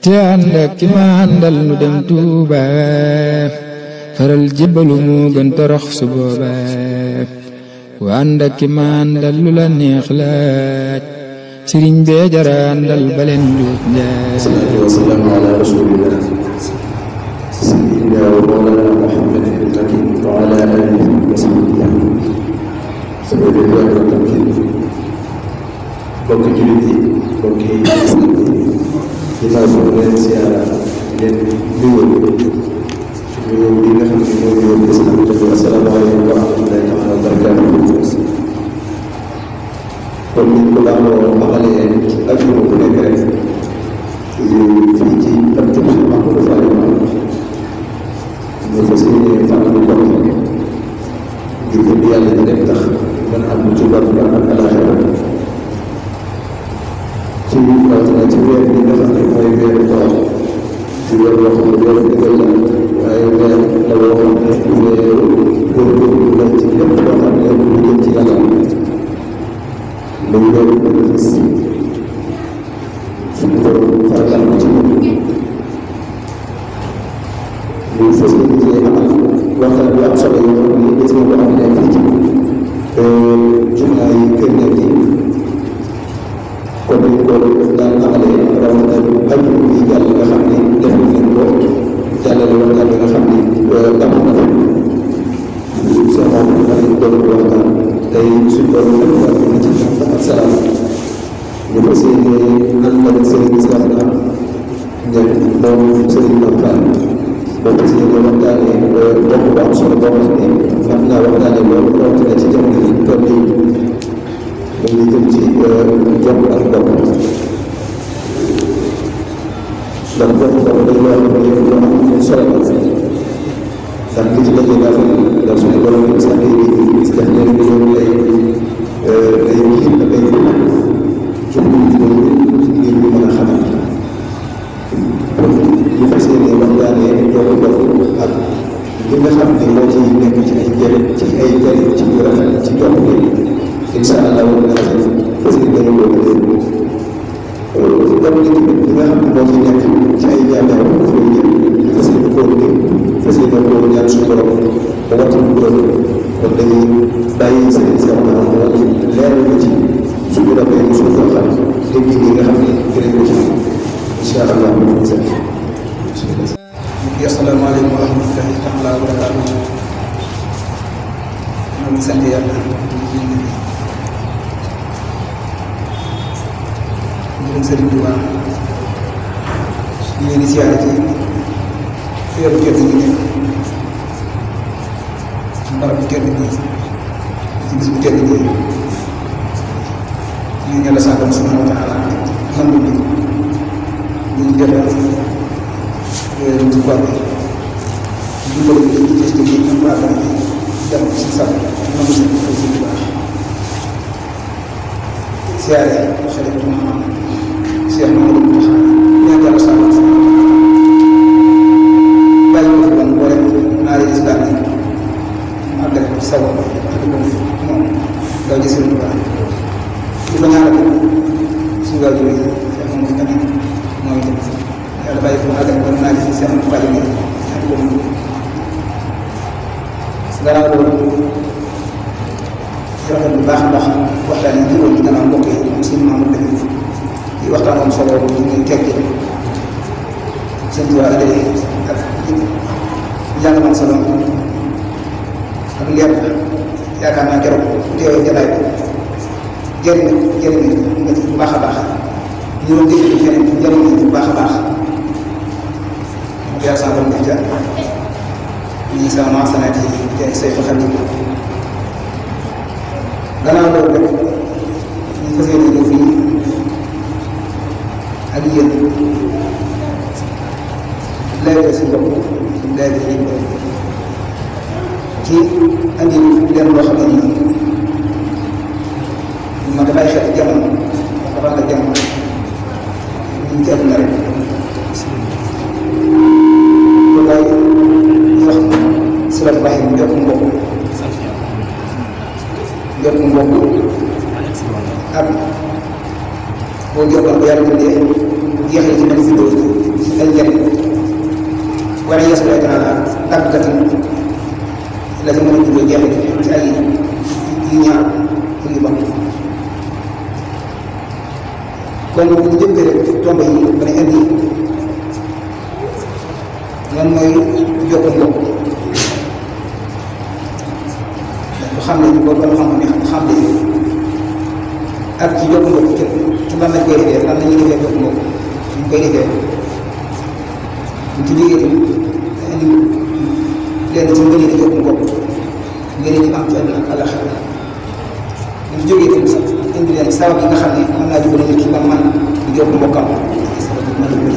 te ànd ak ki ma àndal nu dem Tuuba faral jébbalu moo gën torox su booba ku ànd ak ki ma àndal lu la neex laaj sëriñ bee jara àndal baleen duut njaay. salaatu wa salaamu ala rasulillah sayyidina wa mawlana muhammadin al-makin wa ala alihi wa sahbihi sama ridwaan wa tamkin. bokki jullit yi bokki islam yi ginnaaw bi leen siyaara leen nuyoo bi nga xam ne mooy nuyoo islam bi asalaamaaleykum wa rahmatullahi taala wa barakaatuh. kon ni ko baaxoo amalee ak bu nekk rek fii ci ak jëm si Mamadou Fari ñu fas yéene fàttali ko ngir gëm yàlla di rek tax mën a am ci barke ak alaxira ci rawatina ci weer bi nga xam ne mooy weeru koor ci weer boo xam ne weer bi koy jàng waaye weer la boo xam ne weeru góorgóorlu la ci lépp loo xam ne lu jëm ci yàlla muy weeru bénéfice suñu borom faratal ko ci ñun ñu fas yéene ci amal waxtaan bu am solo yoo xam ne gis nga ko am ne fii ci jumaa yi kër nekk yi kon ñu ko daan amalee rawatina aju yi jàll nga xam ne def nañ ko jàllale waxtaan bi nga xam ne amoon na fa soo moom dafay doon waxtaan tey suñ borom lépp wàcc na ci jàmm ak salaam ñu fas yéene ànd ak Serigne Islam ñëpp moom Serigne Mame Fall boo fas yéene waxtaanee bokk bu am solo boo xam ne mat naa waxtaanee loolu rawatina ci jamono yi toll nii mu ngi jëm ci jokk ak mbokk ndax bokk bokk day loo xam ne lu am solo la ndax li ci dajee daal ndax suñu borom yi sax day gis def leen di yoon ay kiir ak ay jox ñu ngir ñu mën a xamal kon ñu fas yéene waxtaanee jokk bokk ak li nga xam ne moo ci nekk ci ay njëriñ ci ay njëriñ ci yu rafet ci jokk bi incha allah wala nga xam ne fas yéene dañu ko def li nga xam ne moo ci nekk ci ay jaamaaw dafay yëg fas yéene koo dégg fas yéene koo ñaan suñu borom ba waxtu bu doon kon dañuy bàyyi seen serment leeral ko ci suñu rabee yi suñu ko xam dégg yi nga xam ne dinañ ko ci incha allah asalaamaaleykum wa rahmatullahi taala wa barakaatuh. ñoo ngi sant yàlla ñu ngi Sëriñ Tuubaa ñu ngi leen di siyaare ci weeru tedd gi nekk barab bu tedd gi ci bis bu tedd gi ñu ñala sàkkam subhanahu wa taala nangu bi ñu jot ci koor bi ñu ko ci gëstu bi ñu ko àggal dem ci sax nangu si Tuubaa siyaare xalifa Cheikh Mamadou Moussa ñaan yàlla sàmm bàyyi ko fi woon boole naari islam yi mu àggale ko ci saw ak ko moom daw ji Sëriñ Tuubaa di ko ñaanal suñu waajur yi Cheikh Mamadou Kane mooy itam yàlla bàyyi ko mu àggale ko naari si Cheikh Mamadou Fadil yi ak ko gannaaw loolu rafet bu baax a baax waxtaan yi juróom ci gannaaw mbokk yi moom suñu Mamadou Kane di waxtaan am solo bu ñuy tekki seen tubaab yi ak njàng am solo ak leer yaakaar naa keroog bu teewee jataay bi jëriñ nga ci bu baax a baax ñu doon déglu feneen jëriñ nga ci bu baax a baax yàlla sa borom def ca ñi sama masanaat yi jaay say fa xam gannaaw loolu rek ñu fas yéene ñëw fii ak yéen léegi si bopp léegi si bopp ci andi leen loo xam ne nii man damay xeex jamono dafa ànd ak jamono ñu teel na rek loolu laay wax silat rahim jokk mbokk ak boo jokkal ko yàlla bindee jeexal ci mel si dóor ay njëriñ war a yeesu lay gën a tàggati la ci mën a juddoo jeexit ci ay yu ñaaw ak yu bon kon bu ñu jëkkee rek tomb yi ba ne indi lan mooy jokk mbokk lu xam ne boo ko xam ne xam ne ak ci jokk mbokk ci lan lañ koy defee lan la ñuy defee jokk mbokk ñu koy defee ñu ci liggéey tamit indi leen ci ngëneel di jokk mbokk ngëneel di am ci àdduna ak àllaxira ñu ci jógee tamit sax indi leen sabab yi nga xam ne mën naa jubale nit ki ba man di jokk mbokkam sabab yi mën a wér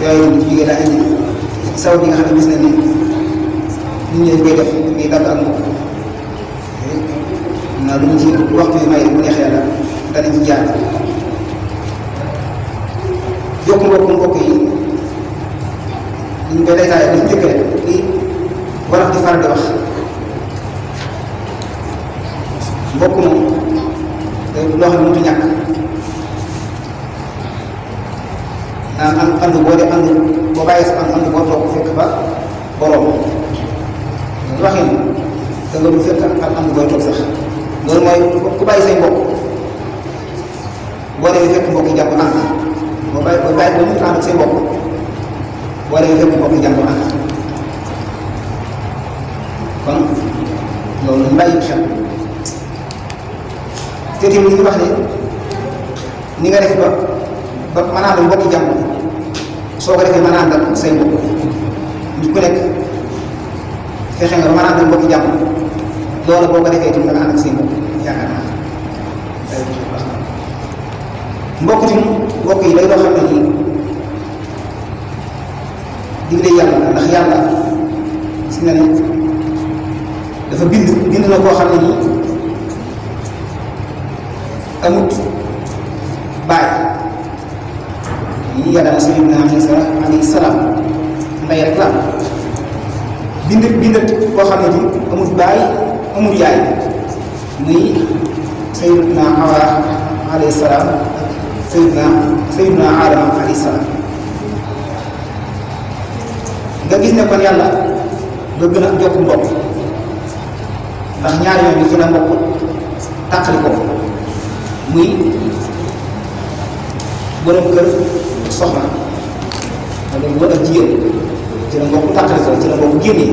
yooyu ñu ci jógee daa indi sabab yi nga xam ne gis na ni nit ñi dañ koy def ngay dagg ak mbokk naa lu ñu ci waxtu yu may bu neexee la danañ ci jaar jokk mbokk yi ñu koy laytaay li ñu njëkk rek li wolof di faral di wax mbokk moom loo xam ne mënut a ñàkk naan ànd boo dee ànd boo bàyyi sa ànd boo toog fekk fa borom loolu waxin da nga du fekk ak ànd booy toog sax loolu mooy ku bàyyi say mbokk boo demee fekk mbokk yi jàpp ànd boo bàyyi ba mënut a ànd ak say mbokk boo demee fekk mbokk yi jàpp ànd kon loolu ñu bàyyi xel te tamit ñu wax ne ni nga def ba mën a ànd mbokki jàmm soo ko defee mën a ànd ak say mbokk nit ku nekk fexe nga ba mën a ànd ak mbokki jàmm loolu boo ko defee tamit nga ànd ak say mbokk yaakaar naa mbokk tamit mbokk yi day loo xam ne nii digle yàlla ndax yàlla gis nga ne dafa bind na koo xam ne nii amut baay yi yàlla na sayyidina alayhi salaam ndey rek la bind koo xam ne ni amut baay amut yaay muy sayyidina Hawa alayhi salaam sayyidina Adama alayhi salaam nga gis ne kon yàlla bëgg na jokk mbokk ndax ñaar yooyu ci la mbokk tàqali ko muy borom kër soxna wala góor ak jigéen ci la mbokk tàqali ko ci la mbokk génnee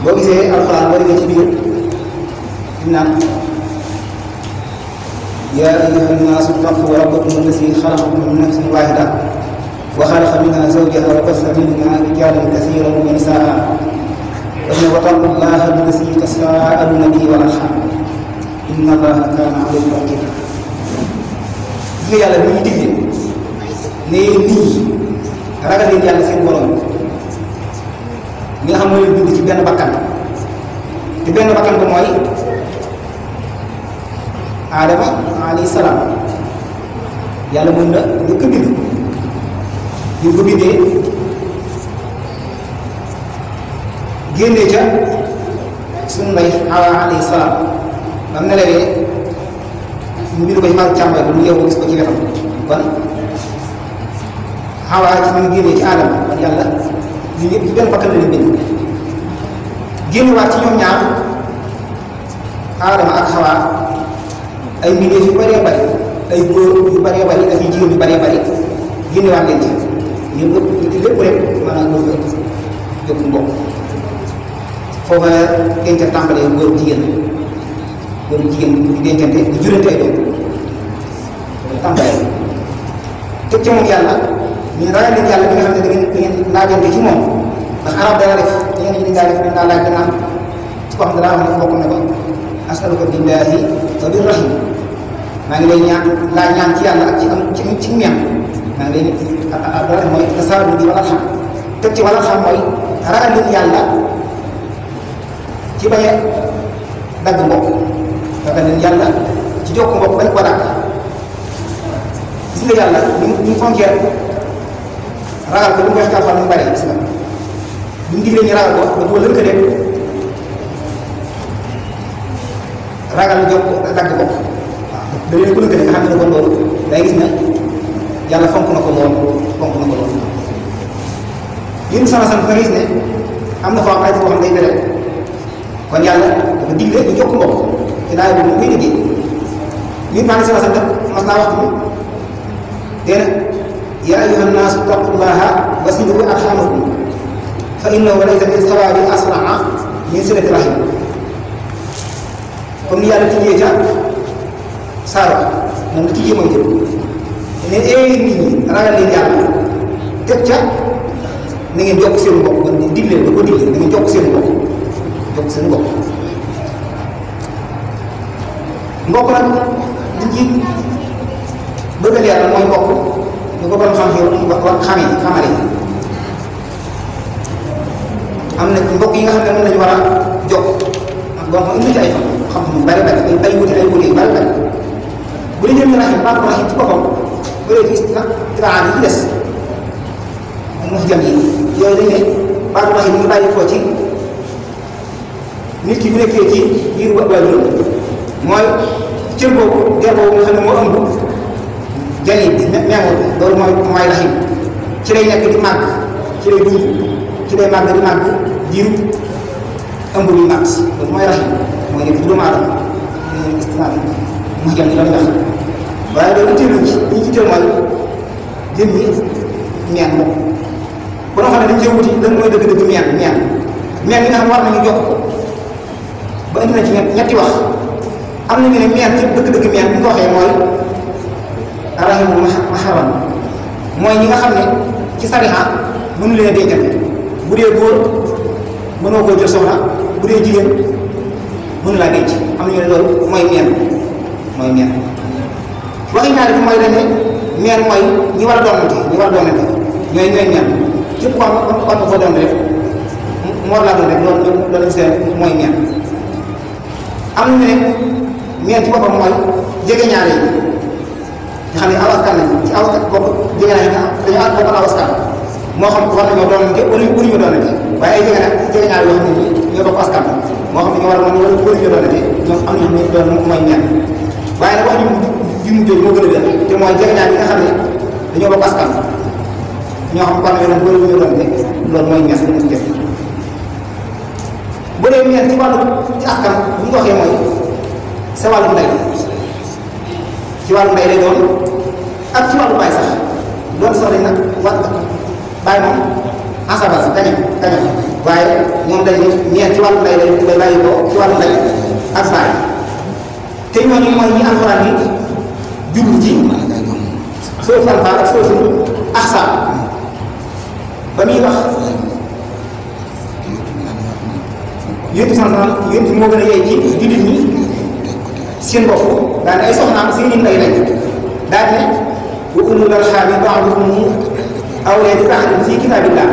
boo gisee alxuraan bari nga ci biir di naan yaa ayyuha nnaasu ttaquu rabbakum allazii xalaqakum min nafsin waahida wa xalaqa minhaa zawjahaa wa bassa minhumaa rijaalan kasiiran wa nisaa'an wattaqu llaaha allazii tasaa'aluuna bihi wal arham inna allaha kaana alaykum raqiiba gis nga yàlla bi ñu digle ne nit ñi ragal leen yàlla seen borom mi nga xam moo leen bind ci benn bakkan te benn bakkan ko mooy Adama alayhi salaam yàlla mën na njëkk a bind ñu ko bindee génnee ca suñu ndey Hawa alayhi salaam ba mu nelawee ñu bind ko ci mag càmmoñ ba mu yeewu gis ko ci wetam kon Hawa ci ñu génnee ci Adama kon yàlla ñu ñëpp ci benn bakkan la leen bind génnewaat ci ñoom ñaar Adama ak Hawa ay mbindeef yu bëree bëri ay góor yu bëree bëri ak yu jigéen yu bëree bëri génnewaat leen ci ñun lépp rek maanaam góor yëpp mbokk foofa denc tàmbalee góor jigéen di dencante di jurante ay doom tàmbalee teg ci moom yàlla ñu ragal leen yàlla bi nga xam ne da ngeen laajante ci moom ndax arab dana def ñeneen ñi dañ daa laaj danaan su ko xam ne daa wax ne mbokk ne ko asaluka billahi wa bir rahim maa ngi lay ñaan ci yàlla ak ci ñaan maa ngi lay dara mooy tasaaru bi wala xam teg ci wala xam mooy ragal leen yàlla ci bañ a dagg mbokk ragal leen yàlla ci jokk mbokk bañ ko dagg gis nga yàlla ñu fonkee ragal ko lu mu wax kalfan mu bari gis nga bu ñu diglee ñu ragal ko da koo lëkkalee ragal jokk dagg mbokk waaw da leen ko lëkkale nga xam ne kon loolu day gis na yàlla fonk na ko lool fonk na ko lool yéen sama sant nga gis ne am na foo ay foo xam day tere kon yàlla dafa digle ñu jokk mbokk te daay boobu mu koy liggéey yéen maa ngi sama sant mas naa wax ci dee na yaa ayyuhan naasu taqullaha wasilu arhamakum fa innahu laysa min sawabi asraa min silati rahim comme ni yàlla tijjee ca saaro moom la tijjee mooy jëm ne nit ñi ragal leen yàlla teg ca na ngeen jokk seen mbokk kon digle da ko digle na ngeen jokk seen mbokk jokk seen mbokk mbokk nag liñ ci bëgg a leer mooy mbokk ñu ko doon xam xamale am na mbokk yi nga xam ne moom lañu war a jokk ak bon indi ci ay xam-xam bari bari ay wuti yu bari bari bu dee jëmmi rahim baatu rahim ci boppam bu dee gis na tiraan yi ci des mu jëm yi yooyu dañ ne baatu rahim mu ngi bàyyi koo ci nit ki bu nekkee ci biir waajuram mooy cër boobu der boobu nga xam ne moo ëmb jali bi meemoon loolu mooy rahim ci lay nekk di màgg ci lay dund ci lay màgg di màgg diiru ëmb bi màgg loolu mooy rahim mooy nekk ci doomu aadama istimaal mu jëm ni loolu nga xam waaye loolu teeluñ ci li ñu ci teel mooy jëm ñi meen moom bu noo xam ne dañ cee wuti lan mooy dëgg-dëgg meen bi nga xam war nañu jox ko ba indi na ci ñetti wax am na ñu ne meen ci dëgg-dëgg meen bi ñu ko waxee mooy rahimu maharam mooy ñi nga xam ne ci sariha mënu leen a dencante bu dee góor mënoo koo jël soxna bu dee jigéen mënu laa denc am na ñu ne loolu mooy meen waxi ñaari bi mooy dañ ne meen mooy ñi war a doonante ñooy meen képp ko am ko doon rek moo laa doon rek loolu seen mooy meen am na ñu ne meen ci boppam mooy jege ñaare yi nga xam ne aw askan lañ ci aw bokk jege ñaare dañu bokk aw askan moo xam war nañoo doonante wala ñu doonante waaye ay jege ñaare yoo xam ne ñoo bokk askan moo xam ne ñu war a mën wala ñu doonante ñoom am nañu ne doon mooy meen waaye nag wax ji mu jóg moo gën a gën te mooy jegeñaal yi nga xam ne dañoo bokk askan ñoo xam kon yoon bëri ñu doon de loolu mooy ñes mu def bu dee ñes ci wàllu ci askan bu ñu ko waxee mooy sa wàllu ndey ci wàllu ndey lay doon ak ci wàllu baay sax doon sax dañ nag wat baay moom asaba si kañam waaye ñoom dañ ne ñeent ci wàllu ndey lay bàyyi ko ci wàllu ndey ak baay te ñooñu mooy ñi alxuraan yi jublu ci soosu Anfaal ak soosu Ahzaab ba muy wax yéen moo gën a yey ci jullit ñi seen bopp daal ay soxnaam seen i ndey lañ daal ne wa ulul arhaami ba'duhum awlaa bi ba'din fii kitaabillah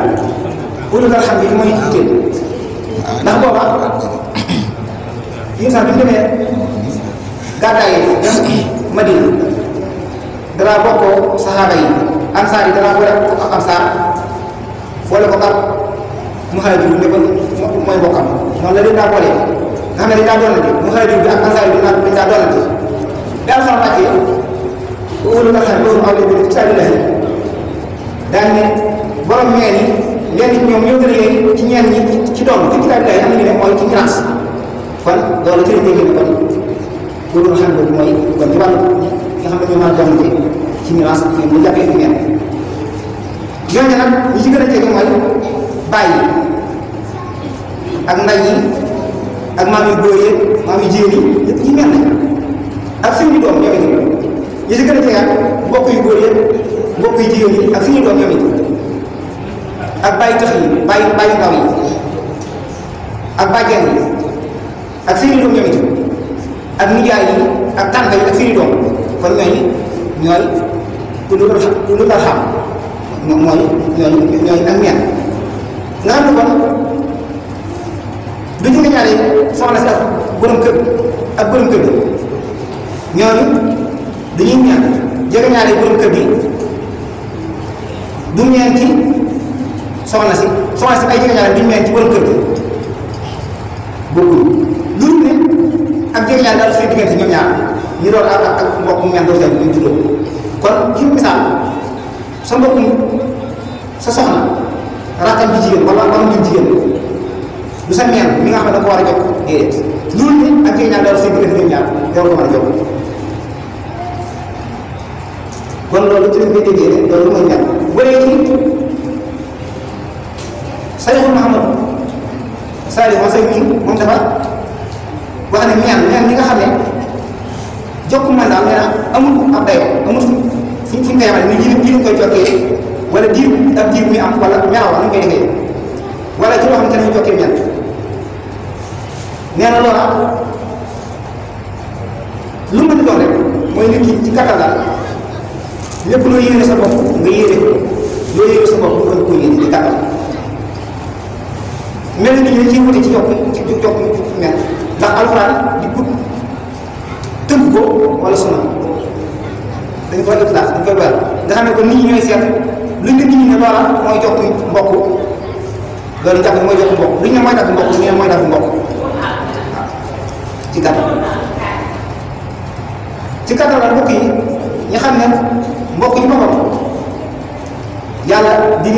ulul arhaam bi mooy jigéen ndax booba yéen sax bi ñu demee gàddaay yi Madina danaa bokkoo saxaaba yi ansaar yi danaa boole ko ak ansaar boole ko ak muhaajir ne ko mooy bokkam noonu la leen daa boole nga xam ne dañ daa doonante muhaajir bi ak ansaar yi dañ daa doonante daal sama wàccee wóolu nga xam ne loolu aw bi kitaabillah daal ne borom ñeen yi lenn ci ñoom ñoo gën a yey ci ñeen ñi ci doom ci kitaabillah am nañu ne mooy ci miraas kon loolu ci la dégg ne kon loolu nga xam ne mooy kon ci wàllu nga xam ne ñoo mën a doonante ci miraas ñoom ñu jàppee ci ñeen ñooñu nag ñi ci gën a jege mooy bàyyi ak nday yi ak maam yu góor yi maam yu jigéen yi ñëpp ci mel nañ ak suñu doom ñoom it ñi ci gën a jege ak mbokk yu góor yi mbokk yu jigéen yi ak suñu doom ñoom it ak bàyyi tax yi bàyyi ndaw yi ak bàjjen yi ak suñu doom ñoom it ak nijaay yi ak tànk yi ak suñu doom kon ñooy lu dal xam mooy ñooy ak meen nga xam ne kon du jege ñaare soxna si ak borom kër bi ñooñu dañuy ñaan jege ñaare borom kër bi du ñeen ci soxna si ay jege ñaare duñ ñeen ci borom kër bi bokkul lu ne ak jege ñaare daal seen diggante ñoom ñaar ñu doon ak mbokk mu mel doon ñu juddoo kon ci misaal sa mbokk sa soxna rakkam bi jigéen wala wala ñu jigéen du sa meen mi nga xam ne da ko war a jokk déedéet loolu ni ak kii ñaar daal seen diggante ñoom ñaar yow ko mën a jokk kon loolu ci lañ koy déggee ne loolu mooy ñaar bu dee ci Sayxu Muhammad Saliou moom dafa wax ne meen ñi nga xam ne jokk man daal nee na amul ab dayoo amul fu ñu koy yemale ni lii ñu koy jokkee wala diir ab diir muy am wala melaw la ñu koy defee wala ci loo xam ne dañuy jokkee ñett nee na loola lu mu mën doon rek mooy nit ki ci kattan daal lépp loo yéene sa bopp nga yéene ko loo yéene sa bopp nga ko yéene di kattan mel ni ñu ciy wute ci jokk mel ndax alxuraan di gudd tënk ko wala sunna dañ koy ëpp dañ koy doyal nga xam ne kon nit ñi ñooy seet luñ ne nit ñi ne loola mooy jokk mbokk loolu jàpp mooy jokk mbokk luñ ne mooy dagg mbokk ñu ne mooy dagg mbokk ci gàttal ci gàttal la mbokk yi ñu xam ne mbokk yi boppam yàlla digg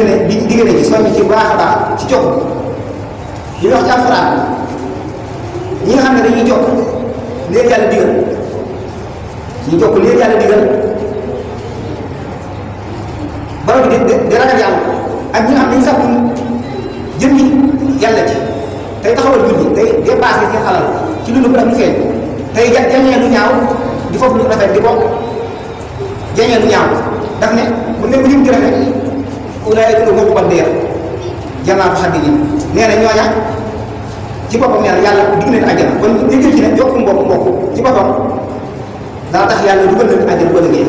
na ci soññ ci baax a baax ci jokk li wax ci alxuraan ñi nga xam ne dañuy jokk léegi yàlla digal ñu jokk léegi yàlla digal borom bi di ragal yàlla ak ñi nga xam ne dañu sàkku jëmmi yàlla ci tey taxawal julli tey dépassé seen alal ci lu nëbb ak lu feeñ tey jañee lu ñaaw di foofu lu rafet di bokk jañee lu ñaaw daf ne bu ne bu lim di rafet ulaa'ika lahum uqbad daar jannaatu xadidin nee na ñooña ci boppam nee na yàlla digg leen àjjana kon dégg ci ne jokk mbokk ci boppam dana tax yàlla dugal leen àjjana bu ëllëgee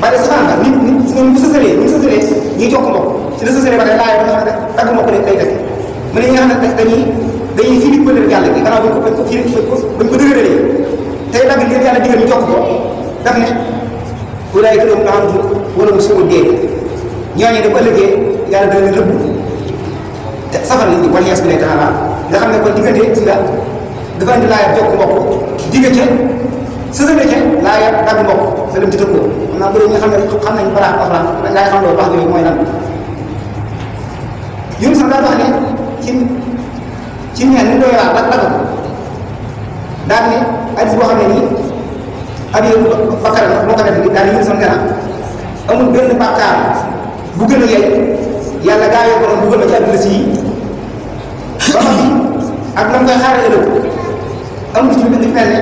ba de saxaan nga nit bu sësalee ñuy jokk mbokk ci la sësalee ba tey laaj ba nga xam ne tagg mbokk day def mu ne ñi nga xam ne dañuy firi ko leen yàlla gi gannaaw bañ ko dëgëralee tey dagg leen yàlla digal ñu jokk ko daf ne ulaa'ika lahum la'natun wa lahum suu'ud daar ñooñu de bu ëllëgee yàlla dana leen rëbb te safar lañ di wala yees bi lay taxawa nga xam ne kon diggante si nga dafa andi laaya jokk mbokk digga ca sësale ca laaya dagg mbokk sa dem ci tëkkoo xam naa bu dee ñu xam nañ balaa alxuraan dañ laay xam loolu wax yooyu mooy lan yun sax daa wax ne ci ñeen ni doy waa dagg ko daal ne hadis boo xam ne nii Abi Bakar moo ko def gi daal yun sax nee na amul benn bàkkaar bu gën a yey yàlla gaa yoo borom dugal ma ci àdduna si ba xam bi ak la mu koy xaaree ëllëg amul ci lu mel ne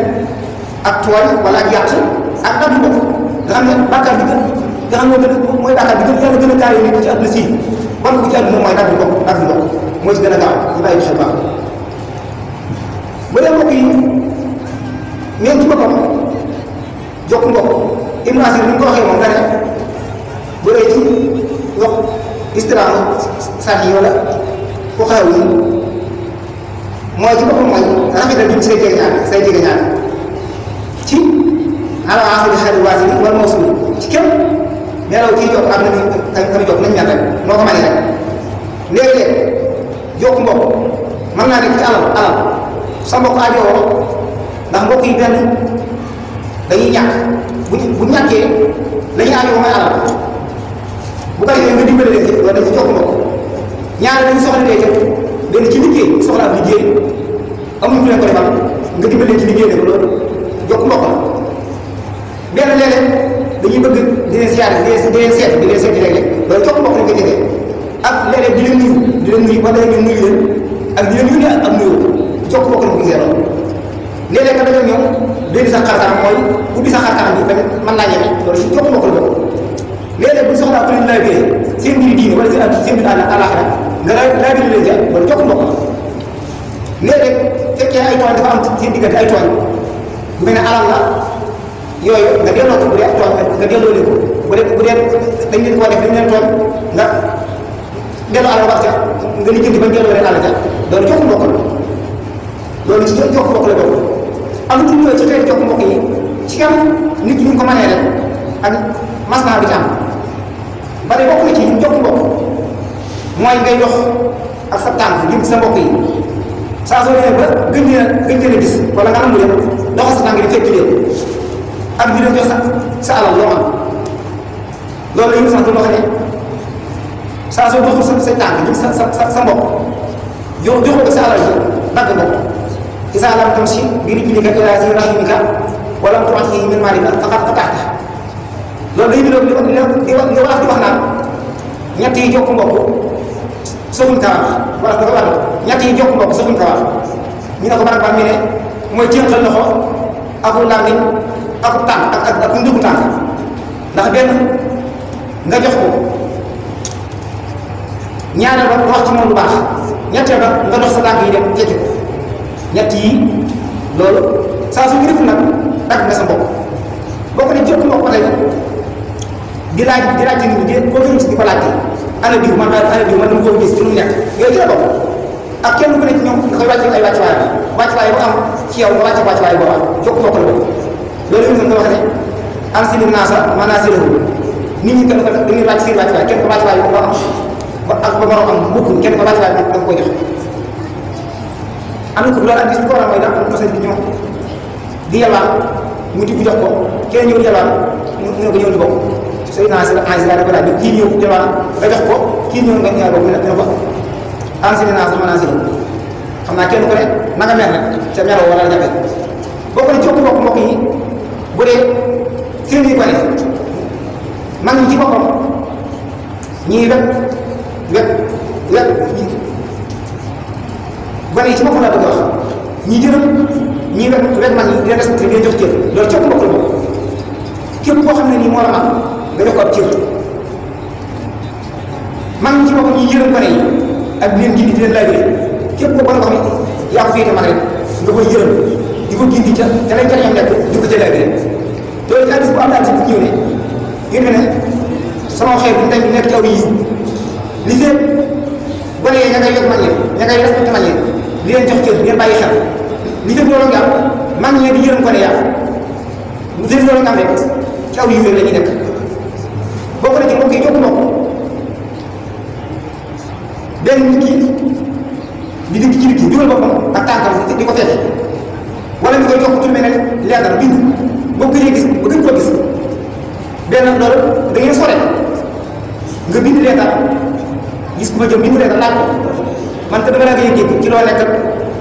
ak tooñ wala ak yàq ak dagg mbokk nga xam ne bàkkaar bi nga xam ne mooy bàkkaar bi yàlla gën a gaa yoo nit ci àdduna si ban ko ci àdduna mooy dagg mbokk moo ci gën a gaaw ñu bàyyi xel baax bu dee mbokk yi ñeen ci boppam jokk mbokk Ibnu Asir ni mu ko waxee moom nga ne bu dee ci wax istilaamu sax yi wala ku xaw yi mooy ci boppam mooy rafetal jëm say jege ñaar ci ala asli xarit waasili wala mawsul ci kenn nelaw kii jokk ak nañu jokk nañu ñaan rek moo ko mane rek léeg-léeg jokk mbokk mën naa nekk ci alal sa mbokk aajowoo ndax mbokk yi benn dañuy ñàkk bu ñàkkee la ñu aajowoo mooy alal bu ko defee nga dimbale leen ci loolu dañ ci jokk mbokk ñaare dañu soxla léegi benn ci liggéey soxla ab liggéey amuñu ku leen ko defal nga dimbale leen ci liggéey ne ko loolu jokk mbokk la benn léeg-léeg dañuy bëgg di leen siyaare di leen seet léeg-léeg loolu jokk mbokk lañ koy defee ak léeg-léeg di leen nuyu ba léeg-léeg nuyu leen ak di leen yónnee ak nuyoo jokk mbokk la ko gisee loolu léeg-léeg nga dañoo ñëw léegi sa xarkanam mooy ubbi sa xarkanam bi bañ mën naa ñeme loolu si jokk mbokk la bokk léeg-léeg bu ñu soxlaa ku leen lay béré seen mbiri diine wala seen mbiri àllaaxira nga lay biri leen ja loolu jokk mbokk la léeg-léeg fekkee ay tooñ dafa am seen diggante ay tooñ bu mel ne alal la yooyu nga delloo ko bu dee tooñ nga delloo leen ko bu dee dañ leen koo def dañ leen tooñ nga delloo alal wax ca nga lijjanti bañ delloo leen alal ja loolu jokk mbokk la loolu ci jokk mbokk la bokk am ci ñëw ci xeet jokk mbokk yi ci kam nit ñi ñu ko mënee rek ak masna bi ci am ba de bokk na ci jokk mbokk mooy ngay dox ak sa tànk jëm ci sa mbokk yi saa soo demee ba gën leen a gis wala nga nangu leen doxal sa tànk di fekk leen ak di leen jox sa alal loo am loolu la ñu sant loo xam ne saa soo doxul sa tànk jëm sa mbokk joxoo ko sa alal ji dagg nga ko isa lam tamshi bi rijlika ila zi rahimika wa lam tu'tihi min malika faqad qata'ta loolu day niroog li wax di wax naan ñett yi jokk mbokk soxuñ kawar wala dafa war ñett yi jokk mbokk soxuñ kawar ñu ne ko barab mi ne mooy jéemtal loxo aku làmmiñ aku tànk ak ndëgu tànk ndax benn nga jox ko ñaareel ba wax ci moom lu baax ñetteel ba nga dox sa tànk yi dem tekki ko ñett yi loolu saa su ñu deful nag dagg nga sa mbokk bokk ne jokk mbokk tey di laaj ci nit ñi koo gis di ko laajte ana diw man dama ko gis ci lu mu nekk yooyu ci la bokk ak kenn ku ne ci ñoom da koy wàcc ay wàccuwaay bu am ci yow nga wàcc wàccuwaay boobu am jokk mbokk la bokk loolu yëpp nga wax ne am si lim naa sax mën naa si nit ñi kenn ko dañuy wàcc seen wàccuwaay kenn ko wàccuwaay boo am ak ba borom am bokkul kenn ko wàccuwaay da nga koy jox am na ko loolu ak gis bi ko war a mooy daal mosal bi ñoom di yalwaan mu tibb jox ko kenn ñëw yalwaan mu ne ko ñëw di bokk sëy naa si da ko daal bi kii ñëw yalwaan nga jox ko kii ñëw nga ñaar bokk mu ne ko enseigné naa sama naa si xam naa kenn ku ne na nga mer rek ca meroo wala jafe boo ko ne jokk mbokk yi bu dee seen i gone mag ñi ci boppam ñii wet gone yi ci boppam laa bëgg a wax ñii jërëm ñii wet mag ñi di leen respecté di leen jox cër loolu jokk mbokk la bokk képp koo xam ne nii moo la mag nga jox ko ab cër mag ñi ci boppam ñii yërëm gone yi ak di leen gindi di leen laajee képp koo gone ko xam ne yaa ko féete mag rek nga koy yërëm di ko gindi ca lay jariñam nekk di ko ca laajee loolu ci hadis bu am daal si ñëw ne yéen ne sama xeet bu tey nekk ci aw yi li seen gone yi ña ngay yokk mag ñi ña ngay respecté mag ñi di leen jox cër di leen bàyyi xel li seen loolu nga am mag ñi di yërëm gone yaa li seen loolu nga am rek ci aw yi la ñuy nekk boo ko ne ci mbokk yi jokk mbokk benn nit ki di dikk ci nit ki dugal boppam ak tànkam di ko fekk wala ñu koy jox tur mel ne leetar bind boo gënee gis ba gën koo gis benn loolu da ngeen sore nga bind leetar gis ku ma jëm bind leetar laaj ko man te dama la ngay dégg ci loo nekk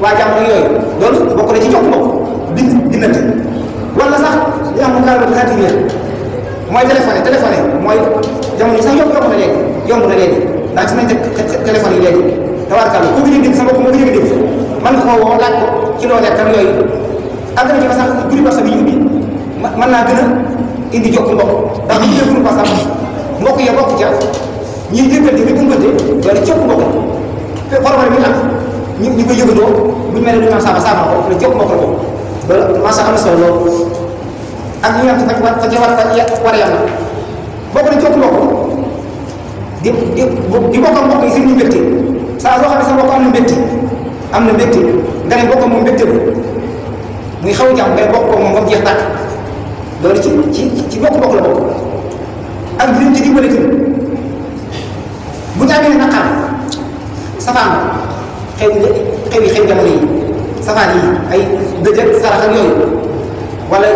waa jàmm ak yooyu loolu bokk na ci jokk mbokk bindante wala sax li am mu kaaraba xaatibiya mooy téléphoné mooy jamono yi sax yomb na léegi ndax gis nañ téléphone yi léegi tabaarkalla ku gëj a dégg sa bopp moo gëj a dégg mën nga koo woo laaj ko ci loo nekk ak yooyu àgg na ci ba sax groupe WhatsApp yi ubbi mën naa gën a indi jokk mbokk ndax bu ñu nee groupe WhatsApp mbokk ya bokk ca ñiy déggante bi umbante loolu jokk mbokk te problème bi am ñu koy yëgandoo bu ñu mel ne du ñu am saama ko loolu jokk mbokk la ko loolu macha am na solo loolu ak ñi nga xam ne fa ca war a yam na bokk na jokk mbokk di bokk mbokk yi seen ñu mbégte saa soo xam ne sa mbokk am na mbégte nga ne bokk moom mbégte bu muy xaw a jàmm ngay bokk moom ba mu jeex tàkk loolu ci bokk la bokk ak di leen ci dimbale tamit bu ñu amee naqar safaan xew jamono yi safaan yi ay dëjël sarax ak yooyu wala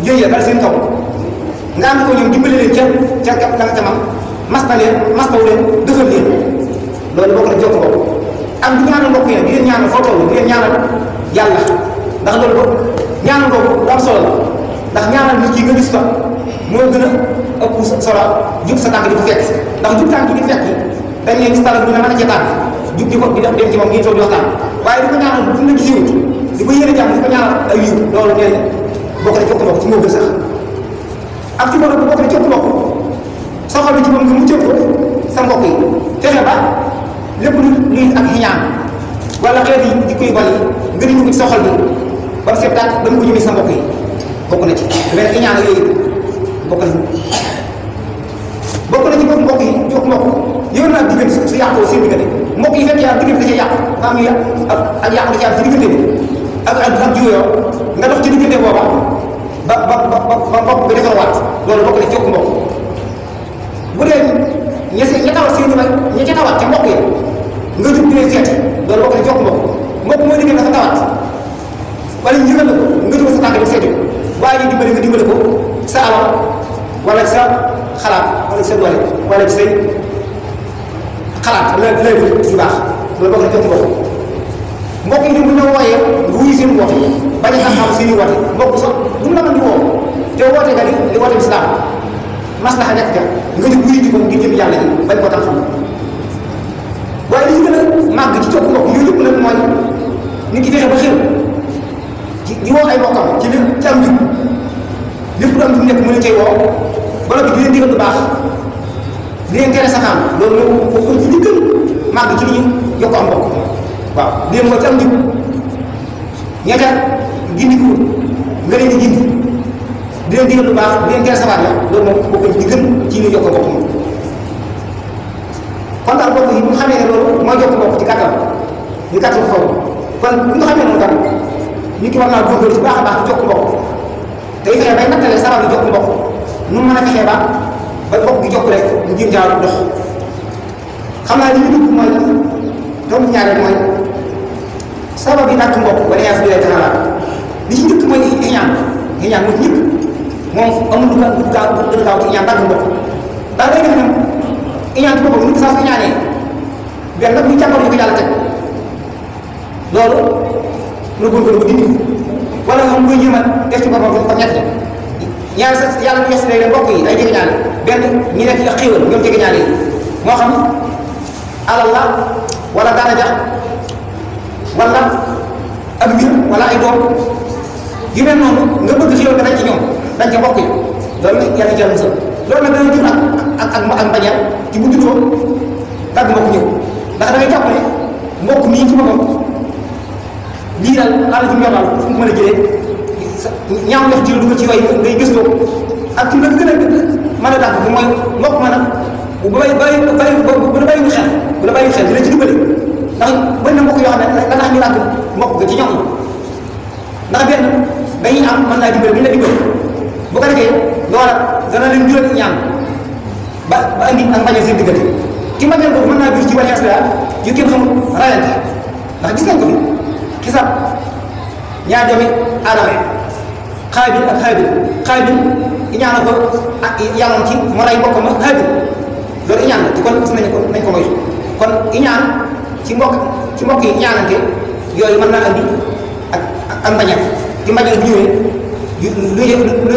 yooyu dal seen kaw nga am ko ñoom dimbale leen ca la nga ca man mastaw leen dëfal leen loolu bokk na jokk bokk ak di ñaanal mbokk yi di leen ñaanal foo toll di leen ñaanal yàlla ndax loolu boobu ñaanal boobu lu am solo la ndax ñaanal nit ki nga gis sax moo gën a ëpp solo jub sa tànk di ko fekk ndax jub tànk di fekk dañ leen gis talal bu ne mën a cee tànk jub di ko di dem ci moom ngeen toog di waxtaan waaye di ko ñaanal fu mu la gisee di ko yéene jàmm di ko ñaanal ay yiw loolu nee bokk na jokk bokk ci moo gën sax ak ci bokk na jokk bokk soxal bi ci moom nga mu jël ko sa mbokk yi fexe ba lépp luy ak xiñaan wala xeet yi di koy bali nga di ko ci soxal bi ba mu seet daal dama ko jëmee sa mbokk yi bokk na ci lu mel ne xiñaan yooyu bokk na ci bokk mbokk yi jokk mbokk yow naa diggante su yàqoo seen diggante mbokk yi fekk yaa diggante da cee yàq dafa am ak yàq da ci am ci diggante bi ak juyoo nga dox ci diggante booba ba mbokk bi defarwaat loolu bokk na ci jokk mbokk bu dee ña tawat seen ña ca tawat ca mbokk yi nga jub di leen seeti loolu bokk na jokk mbokk mooy diggante dafa tawat wala ñu yëgal la ko nga jub sa tànk dem seeti waaye laajee dimbali nga dimbali ko sa alal wala sa xalaat wala sa doole wala ci say xalaat lay yu baax loolu bokk na jot mbokk mbokk yi bu ñu wooyee nga wuyu seen woote bañ a xam seen i woote mbokk sax bu mu la mën di woo te woote nga li woote islam maslaxa nekk ca nga di wuyu ji ko ngir jëm yàlla ji bañ ko tax xam waaye li ci gën a màgg ci jokk mbokk yooyu yëpp nag mooy nit ki fexe ba xew di woo ay mbokkam ci li ci am njub lépp lu am njub nekk mu ne cay woo ba noppi di leen digal lu baax di leen tere safaan loolu moom ci li gën màgg ci li ñu yokk am mbokk waaw di leen woo ci am njub ñeeta gindiku nga leen di gindi di leen digal lu baax di leen tere safaan la loolu moom bokk ci li gën ci li ñu yokk mbokk moom kon daal mbokk yi bu ñu xamee ne loolu mooy jokk mbokk ci kàttan ñu kàttan foofu kon bu ñu xamee noonu tam nit ki war naa góorgóorlu ci baax a baax di jokk mbokk tey fexe bay nattale sabab yi jokk mbokk nu mën a fexee ba mbokk gi jokk rek mu jëm jaaru dox xam naa li ñu dugg mooy tomb ñaareel mooy sabab yi nàkk mbokk wala yaa fi lay taxalaat li ci njëkk mooy iñaan mu ci njëkk moom amul lu gaaw ci iñaan dàgg mbokk ndax day def ne iñaan ci boppam nit saa su iñaanee benn nag muy jàppale ñu ko yàlla teg loolu nga góorgóorlu ba dindi wala nga koy jéem a def ci boppam ko ñett ñaar sa yàlla ñu yes léegi mbokk yi ay jege ñaale benn ñi nekk ak xéewal ñoom jege ñaale yi moo xam alal la wala daraja wala ak mbir wala ay doom yu mel noonu nga bëgg xéewal nga dañ ci ñoom dañ ca mbokk yi loolu nag yàlla jël musal loolu nag dana jur ak mbañeel ci bu juddoo dagg mbokk ñëw ndax da ngay jàpp ne mbokk nii ci boppam lii daal laal ji mu yor daal fu mu mën a jëlee ñaaw wax ji la dugal ci way ngay gëstoo ak ci la gën a mën a dàq bi mooy mbokk mën a bu la bàyyiwul xel dina ci dimbali ndax bëri na mbokk yoo xam ne da tax ñu dàq mbokk ga ci ñoom ndax benn dañuy am mën naa dimbali bu ñu la dimbali bu ko defee loola dana leen jural ñaan ba andi ak mbañal seen diggante ki mbañal boobu mën naa jur ci wàllu askan yu kenn xamul rayante ndax gis nañ ko fi xisab ñaar doomi aadama xaabil ak xaabil iñaan ko ak yàlloon ci mu rey mbokkam ak xaabil loolu iñaan la ci kon gis nañ ko nañ ko moytu kon iñaan ci mbokk yi iñaanante yooyu mën naa andi ak mbañal ci mbañal bu ñëwee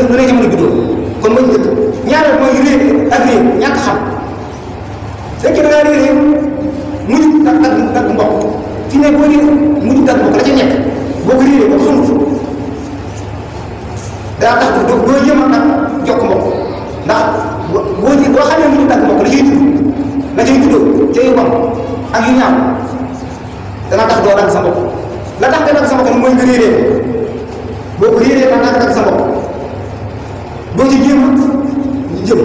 lu ne jamono juddoo kon mooy dëkk ñaareel mooy réer ak réer ñàkk xam fekkee da ngaa réer mujj dag mbokk fi ne boo dee mujj dag mbokk la ca nekk boo ko réeree boo xamut daa tax doo jéem a nag jokk mbokk ndax boo xamee mujj dag mbokk la ciy tudd la cay juddoo ca yu bon ak yu ñaaw dana tax doo dagg sa mbokk la tax nga dagg sa mbokk mooy nga réeree boo ko réeree daa tax dagg sa mbokk doo ci jéem a jëm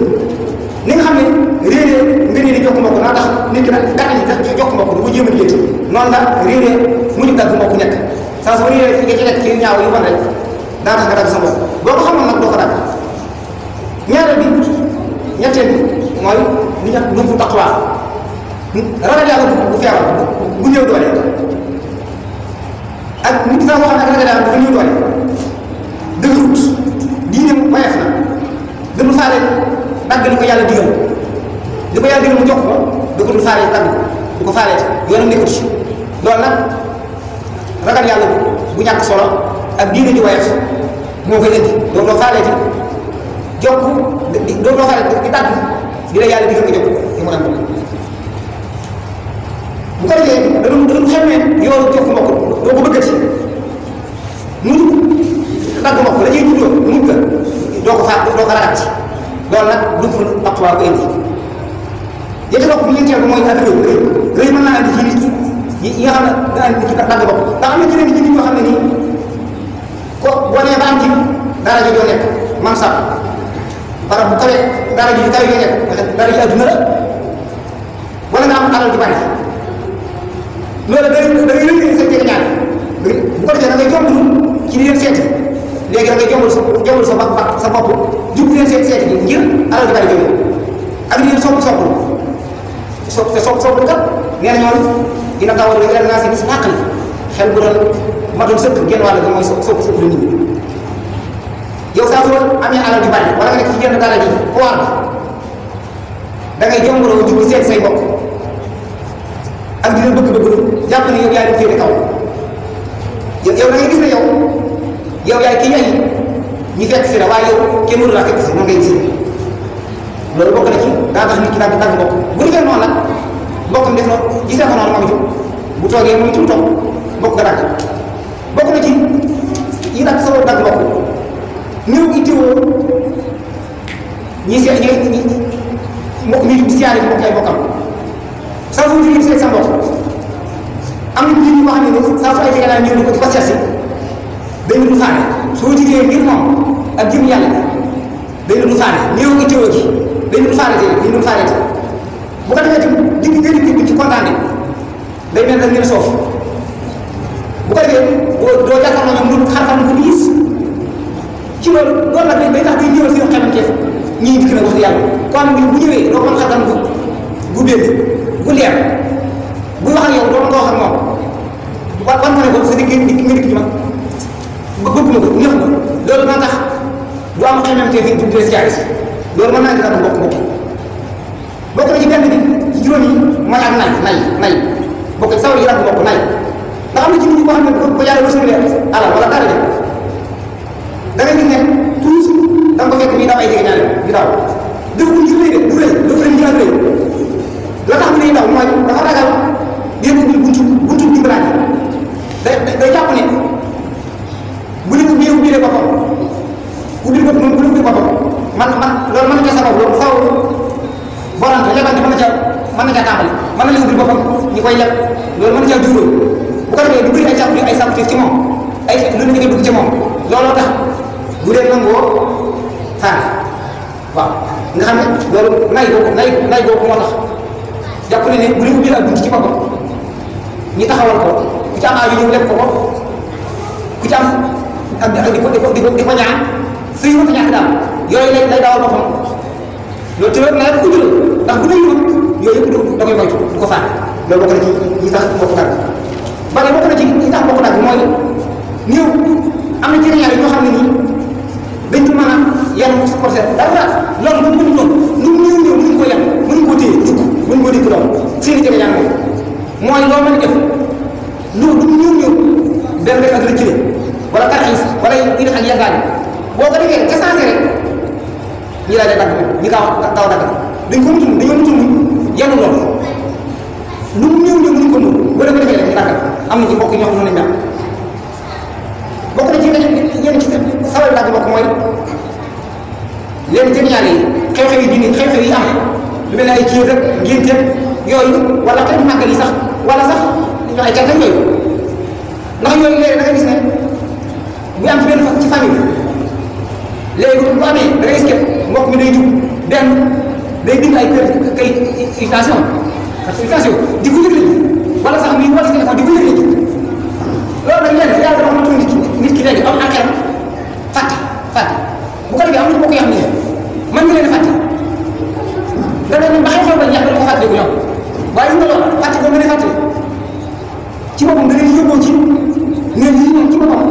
ni nga xam ne réeree nga réeree jokk mbokk naa tax nit ki nag gàtt ñi tax jokk mbokk du ko jéem a liggéey noonu la réeree mujj dagg mbokk nekk saa su réeree fi nga ci nekk ci ñaaw yu bon rek daa tax nga dagg sa mbokk boo ko xamoon nag doo ko dagg ñaareel bi ñetteel bi mooy li ñu lu fu taqwaa ragal yàlla bu feebar bu néew doole ak nit sax boo xam ne ragal yàlla dafa néew doole dëgërut diine woyof na dëgg faale dagg li ko yàlla digal li ko yàlla digal mu jox ko da ko dul faale dagg du ko faale yoonam nekkut ci loolu nag ragal yàlla bu ñàkk solo ak diine ji woyof moo koy indi doo faale ci jokk doo faale di dagg di la yàlla digal nga jokk di mu am bu ko defee da doon xamee yoonu jokk mbokk doo ko bëggati mujj dagg mbokk la ciy juddoo mujj ga doo ko ragal ci loolu nag du fa taqwa ko indi yéen mbokk bi ñeenteel bi mooy ak rëy mën naa andi ci nit yi nga xam ne da andi ci dagg mbokk ndax am na ci nit ñoo xam ne nii ko boo nee ba am ci dara ji doo nekk man sax barab bu kawe dara ji kawe yoo nekk dara ji adduna la wala nga am alal ju bari loolu da ngay rëy sa jege ñaar bu ko defee da ngay jombul ci di leen seeti léegi da ngay jombul sa bopp jub leen seeti bi ngir alal ju bari jooju ak di leen sopp kat nee na ñoom dina taw a ren naa si gis xàqli xel bu doon matul sëkk genn wàll ga mooy sopp la nit ñi yow saa soo amee alal ju bari wala nga nekk ci yenn dara ji pouvoir bi da ngay jombaloo jublu seet say mbokk ak di leen bëgg-bëgg jàpp ne yow yaa leen féete kaw yow da ngay gis ne yow yaay kii yaay ñi fekk si la waaye yow kenn mënu laa fekk si noonu ngay gis loolu bokk na ci daa tax nit ki dagg mbokk bu defee noonu nag mbokkam def noonu gisee ko noonu moom itam bu toogee moom itam toog mbokk nga dagg bokk na ci yi dagg sa dagg mbokk néew ittiwoo ñi mbokk ñi di siyaare mbokk ay mbokkam saa su jógee seet sa mbokk am na nit ñi ko xam ne saa su ay jege naa ñëw di ko seet si dañu du faane soo jigee ngir moom ak jëm yàlla dañu du faane néew ittiwoo gi dañu du faane dañu du faane bu ko defee ci digg ci kontaan day mel nag ngeen soof bu ko defee doo jàkkaarloo ñoom lu xar-xam ko diis ci loolu nag day tax day ñëwal seen xemanteef ñii dikk na wax di yàlla kon bu ñëwee doo mën xar-xam gu dégg gu leer buy wax ak yow doo mën koo wax ak moom wan ko ne ko sa digg nga dikk ci ma bëgg ma ko neex ma loolu moo tax du am xemanteef yi du siyaare si loolu mën naa di tax mbokk bokk na ci benn bi ci juróom yi mooy ak nay bokk ci sawar yi rab mbokk nay ndax am na ci nit ñi ko xam ne ko yàlla wërsëg alal wala dara da ngay gis ne toujours da nga ko fekk nii daw ay jege ñaare di daw dëgg bu ñu rëy de du rëy dafa leen gën a rëy la tax mu ne daw mooy dafa ragal yéen buntu dimbalante day jàpp ne bu ne ubbi ubbi boppam ubbi boppam moom bu ne ubbi boppam man loolu mën na ca sabab loolu faw borante lebante mën na caa tàmbali mën na la ubbi boppam ñi koy leb loolu mën na caa juróom bu ko defee du bëri ay sàkkuteef ci moom ay lu ne nga bëgg ci moom looloo tax bu dee nangoo faane waaw nga xam ne loolu nay boobu moo tax jàpp ne bu dee ubbi la bunt ci boppam ñi taxawal ko ku ci am aay yu ñëw leb ko ku ci am ak di ko ñaan sëy mënta ñàkk daal yooyu lay dawal boppam loolu te loolu nawet bi ko jural ndax bu dee yoon yooyu yëpp da koy moytu du ko faane loolu bokk na ci ñi tax mbokk dagg ba tey bokk na ci ñi tax mbokk dagg mooy néew am na ci ñaar ñoo xam ne nii dañ ko mën a yan supporter dara loolu bu mënu doon lu mu néew mënuñ ko yan mënuñ koo téye dugg mënuñ koo dikk doon seeni jege ñaan mooy loo mën a def lu mu néew benn rek ak rëccile wala tarxiis wala yu def ak yàggaani boo ko defee ca sensé rek ñi laa day dagg ñi gaaw dagg dañ ko mutum dañoo mutum yenn loolu lu mu néew mënuñ ko mën boo ko defee rek ñu dagg am na ci mbokk ñoo xam ne mel bokk na ci yenn ci sawal dagg mbokk mooy leen jën ñaar yi xew-xew yi dindi xew-xew yi am lu mel ne ay ciir rek ngénte yooyu wala xeetu màggal yi sax wala sax ñu ay cant yooyu ndax yooyu léegi da nga gis ne bu am ci benn ci famille léegi bu amee da ngay gis mbokk mi day jub benn day bind ay kay invitation di ko yëgle wala sax muy woote téléphone di ko yëgle loolu nag léegi yàlla dafa mën nit ki léegi am enquête fàtte bu ko defee am na mbokk yoo xam ne mën nga leen a fàtte dana ne ba xew-xew ba ñàkk dafa fàtte ko ñoom waaye nga loolu fàtte ko nga ne fàtte ci boppam da ngay yóbboo ci ne lii moom ci boppam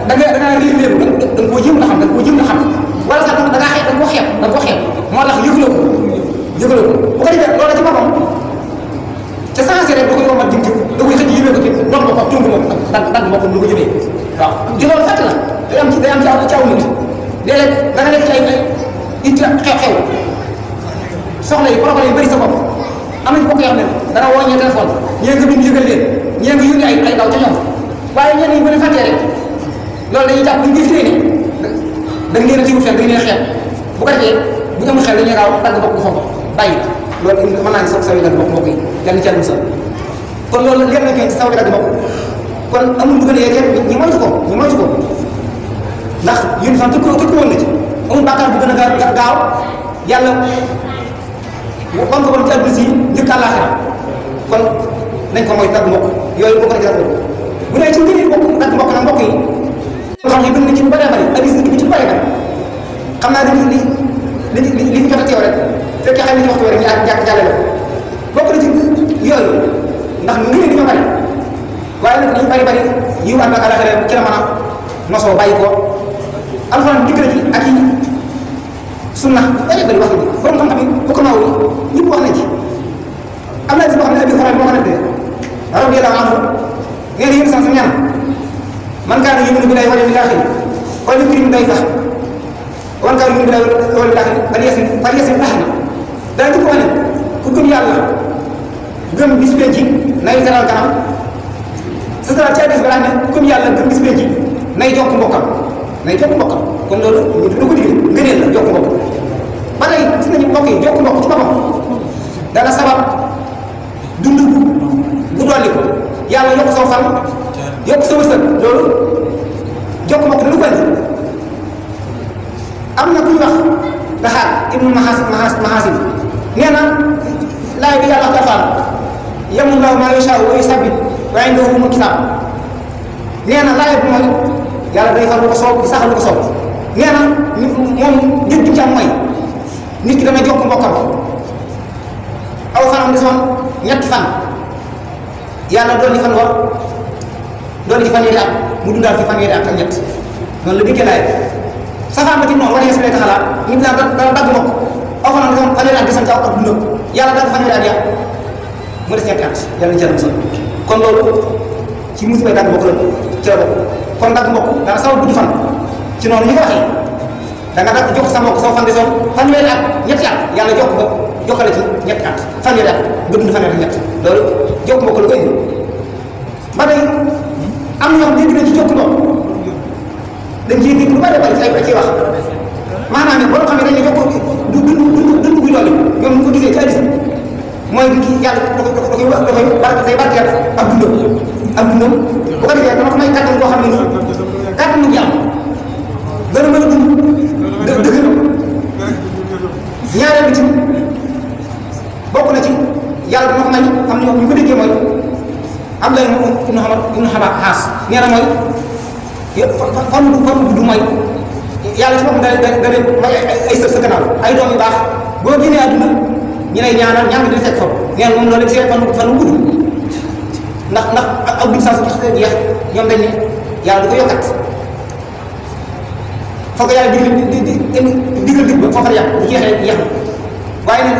da ngaa réer da nga koo jëm a xam wala sax da ngaa xeeb da nga koo xeeb moo tax yëgloo ko bu ko defee loolu ci boppam te sensé rek da koy yombal jëm da koy xëcc yëmee ko ci dox ko tung moom dagg moo ko lu ko jëmee waaw di loolu fàtte la day am ci aw nit léeg-léeg da nga nekk ci ay itti xew-xew soxla yi problème yi bëri sa bopp am nañu bokk yoo xam ne dana woo ñee téléphone ñee nga bind yëgal leen ñee nga yónni ay daw ca ñoom waaye ñenn ñi bu ne fàttee rek loolu dañuy jàpp dañ koy firee ne da nga leen a tigu fen da nga leen xeeb bu ko defee bu ñu amul xel dañuy gaaw dagg bopp bu foofu bàyyi loolu mën naa ne saw yi dagg bopp mbokk yi yàlla ci musal kon loolu leer na kenn saw yi dagg bopp kon amul lu gën a yeggee ñi moytu ko ndax yéen fan tëkk woon na ci amul bàkkaar bu gën a gaaw yàlla wan ko bon ci àdduna si njëkk àllaaxira kon nañ ko mooy dagg mbokk yooyu bokk na ci dagg mbokk bu dee ci njëriñ mbokk dagg mbokk nag mbokk yi xam ne bëgg na ci lu bëree bëri addis na ci lu bëree bëri xam naa li fi jot a teew rek fekkee xam ne ci waxtu rek ñu jàlle la bokk na ci yooyu ndax ngëneel dañoo bëri waaye nag dañu bëri yi war nag àllaaxira ci la mën a nosoo bàyyi ko alxuraan dikk na ci ak yi sunna bari bari wax ni borom xam-xam yi bu ko maaw ñëpp wax nañ ci am na ci boo xam ne abi xoral moo ko nettee radiyallahu anhu nee na yéen sax sa ñaan man kaana yu'minu billahi wal yawmil aaxir falyukrim dayfahu wa man kaana yu'minu billahi wal yawmil aaxir falyasil rahma daa jëkk wane ku gëm yàlla gëm bis penc nay teral kanam sa teral ci hadiis balaa ne ku gëm yàlla gëm bis penc nay jokk mbokkam kon loolu ñu dina ko digle ngëneel la jokk mbokk ba tey gis nañu mbokk yi jokk mbokk ci boppam dana sabab dund bu dolli ko yàlla yokk soo fan yokk sa wërsëg loolu jokk mbokk dana ko indi am na ku ñu wax daxaar ibnu mahasib nee na laay bi yàlla dafaal yamullahu maa yashaa wa yusabbit wa indahu ummul kitaab nee na laay bi mooy yàlla day far lu ko soob di saxal lu ko soob nee na moom njëkk ci am mooy nit ki dana jokk mbokkam aw fanam desoon ñetti fan yàlla dolli fan war dolli ci fanweeri at mu dundaal fi fanweeri at ak ñett noonu la dikkee laay safaan ba ci noonu wala yees lay taxalaat nit dana dagg mbokk aw fanam desoon fanweeri at desoon ci aw ak dundam yàlla dagg fanweeri at ya mu des ñetti at yàlla na jël musal kon loolu ci musiba dagg mbokk la ci la bokk kon dagg mbokk dana sabab gudd fan ci noonu ñu ko waxee da nga dagg jox sa mbokk soo fan desoon fanweeri at ñetti at yàlla jox ko jokkale ci ñetti at fanweeri at nga dund fanweeri at ñett loolu jokk mbokk la ko indi ba tey am na ñoo xam dégg nañ ci jokk mbokk dañ ciy dégg lu bari bari ci ay ciy wax maanaam boo xam ne dañ ne jokk dund bu dolli ñoom ñu ko gisee ci hadiis mooy kii yàlla da koy day barkeel ak dundam bu ko defee dama ko may kàttan boo xam ne nii kàttan mu jàmm gën a mën a dund dëgg ñaareel bi ci bokk na ci yàlla dama ko may am na ñu ko déggee mooy am lay ibnu xaas nee na mooy fan du mooy yàlla ci boppam da may ay sër sa gannaaw ay doom yu baax boo génnee àdduna ñi lay ñaanal ñaan nga di fekk foofu neen moom loolu see fan gudd ndax aw dug saa su xasee jeex ñoom dañ ne yàlla du ko yokkat foog yàlla digal dig ba foofa yàq bu jeexee jeex na waaye nag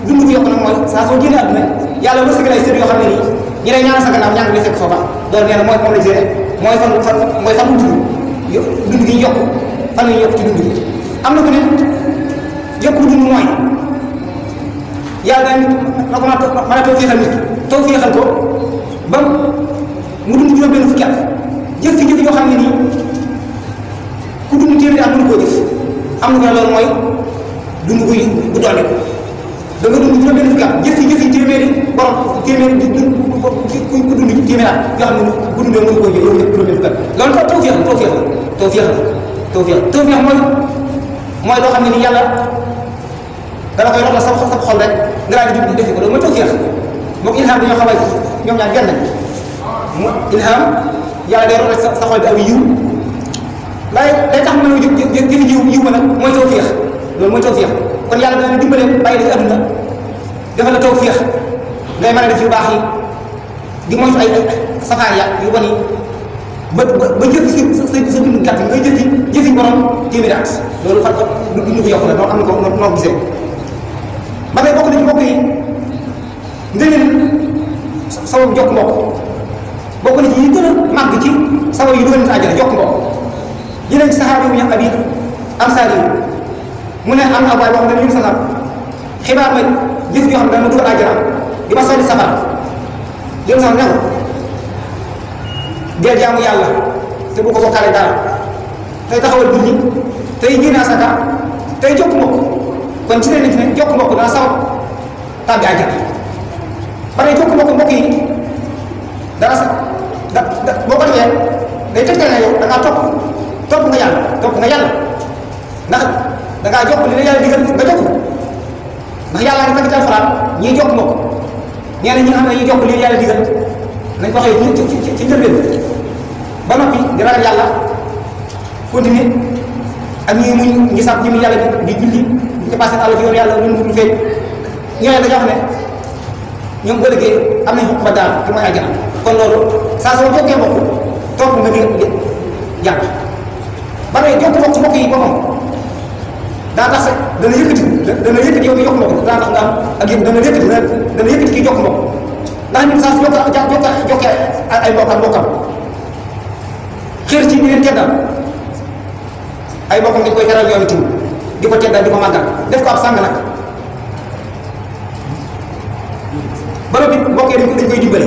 dund ko yokk nag mooy saa soo génnee àdduna yàlla wërsëgal ay sër yoo xam ne nii ñi lay ñaanal sa gannaaw ñaan nga di fekk foofa loolu nee na mooy moom la géré mooy fan mu dund gi ñu yokk fan ñu yokk ci dund gi am na ko ne yokk dund mooy yàlla daal na ko mën a tawféexal nit tawféexal ko ba mu dund juróom-benn fukki at jëf ci jëf yoo xam ne nii ku dund téeméeri at mënu koo jëf am na ko ne loolu mooy dund bu dolli ko da nga dund juróom-benn fukki at jëf ci jëf yi téeméeri borom téeméeri ku dund téeméeri at yoo xam ne bu dundee mënu koo jëf yow juróom-benn fukki at loolu tawféex mooy loo xam ne nii yàlla dana koy rotal sa xol rek nga daal di jub defi ko loolu mooy tawféex moom ilham dañoo xamal ñoom ñaar genn mu ilham yàlla day rotal sa xol bi aw yiw lay tax mën a jëfi yiw ma nag mooy tawféex loolu mooy tawféex kon yàlla dana dimbale bàyyi la ci àdduna defal la tawféex ngay mën a def yu baax yi di moytu ay safaar ya yu bon yi ba jëfi sa dund gàtt ngay jëfi borom téeméeri at loolu far dund ko yokk la noonu am na ko noo gisee ba tey bokk na ci mbokk yi ngëneel sabab jokk mbokk bokk na ci yi gën a màgg ci sabab yi dugal nit àjjana jokk mbokk jëlee ci saxaaba bu ñu abi ansaari mu ne am na waay boo xam ne ñu salaam xibaar ma jëf yoo xam ne dana dugal àjjana di ma sonni safara jëm sax ne ko deel jaamu yàlla te bu ko bokkaale dara tey taxawal julli tey génne asaka tey jokk mbokk kon ci leen ne jokk mbokk dana sabab tàbbi àjjana ba tey jokk mbokk yi dana boo ko defee day tegtal ne yow da ngaa topp nga yàlla ndax da ngaa jokk li la yàlla digal nga jokk ndax yàlla nga tagg ci alxuraan ñiy jokk mbokk nee na ñi nga xam ne ñiy jokk li la yàlla digal nañ ko xëy ci njëlbeen ba noppi di ragal yàlla continuer ak ñi muñ ñi sax ñi mu yàlla di julli di ci passé àll ci yoon yàlla lu feeñ ñooñu dañoo xam ne ñoom boo liggéey am nañ xukk ba daal ci mooy àjjana kon loolu saa soo jokkee mbokk topp nga di jàng ba tey jokk mbokk yi boppam daa tax dana yëkkati yow mi jokk mbokk daa tax nga am ak yëpp dana yëkkati kii jokk mbokk ndax ñun saa su jokkee ay mbokkam xër ci di leen teddal ay mbokkam dañ koy teral yow itam di ko teddal di ko màggal def ko ab sàng nag ba noppi mbokk yi dañ koy dimbale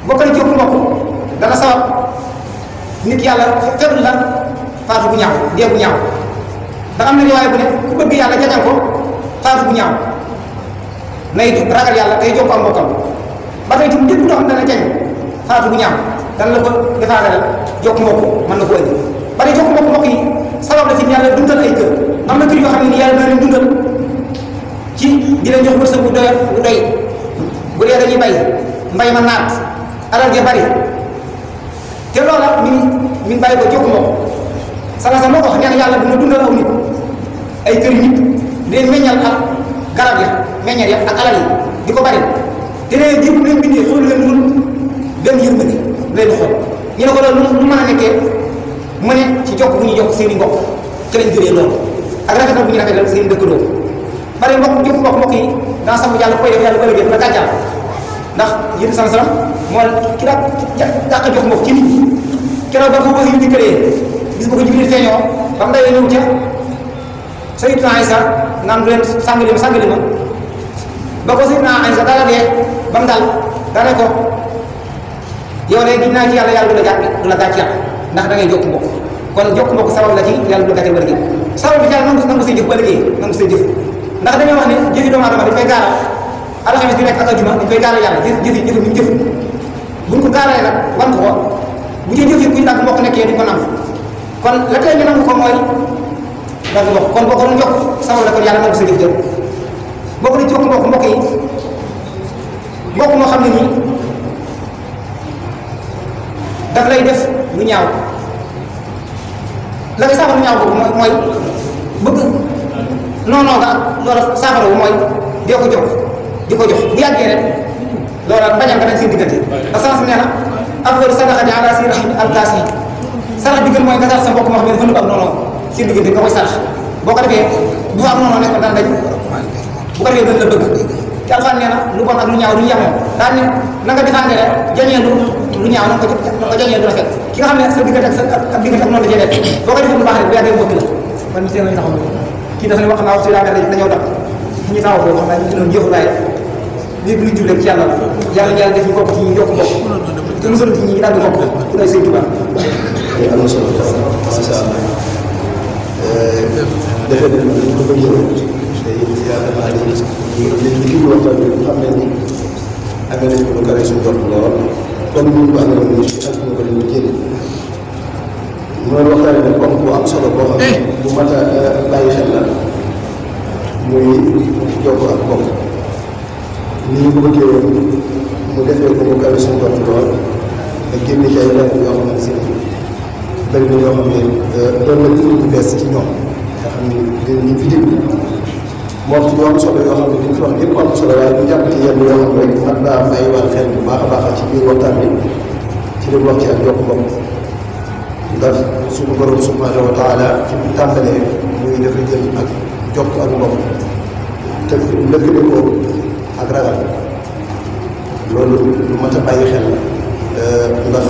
bokk na jokk mbokk dana sabab nit yàlla fettul la faatu bu ñaaw dee bu ñaaw ndax am na riwaaya bu ne ku bëgg yàlla jañal ko faatu bu ñaaw nay ragal yàlla day jokk am mbokkam ba tey itam lépp loo xam ne dana jañ faatu bu ñaaw dana la ko defaareel jokk mbokk mën na ko indi ba tey jokk mbokk yi sabab la ci yàlla dundal ay kër am na kër yoo xam ne ni yàlla dana leen dundal ci di leen jox wërsëg bu doy bu dee dañuy bay mbay ma naat alal ja bari te loola mi bàyyi ko jokk mbokk sa moo ko wax nee na yàlla dina dundal aw nit ay kër nit di leen meññal ak garab ya meññal ya ak alal yi di ko bari te ne jëpp leen bindee xool leen dul benn yërmande leen xool ñu ne ko loolu lu mën a nekkee mu ne ci jokk bu ñuy jokk seen i mbokk ci lañ jëlee loolu ak rafetal bu ñu rafetal seen i dëkkandoo bari jokk mbokk yi dans sama yàlla koy def yàlla bëri jëf la gàccaal ndax yéen sama moo ki dàq jokk mbokk ci nit ñi keroog ba ko bëgg yu dikkalee gis ba ko Jibril feeñoo ba mu dawee ñëw ca Sayyidina Aysa naan du leen sàngali ma ba ko Sayyidina Aysa dala dee ba mu dal dane ko yow de gis naa ci yàlla du la gàcc yàlla ndax da ngay jokk mbokk kon jokk mbokk sabab la ci yàlla du la gàcce ba liggéey sabab bi ci yàlla nangu say jëf ba liggéey nangu say jëf ndax dañoo wax ne jëfi doomu aadama dañ koy gaaral alxames bi nekk ak ajuma dañ koy gaaral yàlla jëf mi ñu jëf buñ ko gaaralee nag wan ko bu ci jëf yi kuy dagg mbokk nekkee duñ ko nangu kon la tey ñu nangu ko mooy dagg mbokk kon boo ko doon jokk sabab la kon yàlla nangu sa jëf jëf bokk na ci jokk mbokk yi mbokk moo xam ne nii daf lay def lu ñaaw la koy saafara lu ñaaw boobu mooy bëgg noonoo nga loola saafara wu mooy dee ko jox di ko jox bu yàggee rek loola bañal nga dañ seen diggante asans nee na afdalu sadaqati ala si rahim alkaasi sarax bi gën mooy nga sarax sa mbokk moo xam ne dafa nëbb ak noonoo seen diggante nga koy sarax boo ko defee bu am noonoo nekk daan dañ bu ko defee gën la bëgg ci alxaan nee na lu bon ak lu ñaaw lu ñu yemoo daan ne na nga defaande rek jañee lu ñaaw na nga ko jañee du rafet ki nga xam ne sa diggante ak diggante ak noonu la jëlee boo ko defee lu baax rek bu yàggee mbokk la man seen nañu taxaw kii dafa ne wax naa wax si daanaka dañoo dab ñu taxaw foofu xam naa ñu ci doon jëfu waaye nit lu jublee ci yàlla yàlla def ñu bokk ci ñi yokk mbokk te mosul ci ñi daal di bokk ku lay sëñ Tuubaa am na solo macha allah defe naa ne ñu ko bëggee tey yaakaar naa ni kii waxtaan bi xam nañ ni amee nañ ko lu kare suñu jot lool comme ni ñu ko amee woon nii ak ñu ko leen jël mooy waxtaanee nag comme bu am solo boo xam ne bu mat a bàyyi xel la muy jokkoo ak mbokk ni ñu ko bëggee woon mu defee ko mu kare suñu jot lool nga génne ci ay lenn yoo xam ne si bëri na yoo xam ne doon na lu bees ci ñoom nga xam ne dinañu fi déglu moom ci am solo yoo xam ne dañu fi wax yëpp am solo waaye ñu jàpp ci yenn yoo xam ne rek mat naa am ay wàll xel bu baax a baax ci biir waxtaan bi ci leen wax ci ak jokk mbokk ndax suñu borom subhanahu wa taala fi mu tàmbalee muy dafa jël ak jokk ak mbokk te lëkkale ko ak ragal loolu lu mat a bàyyi xel ndax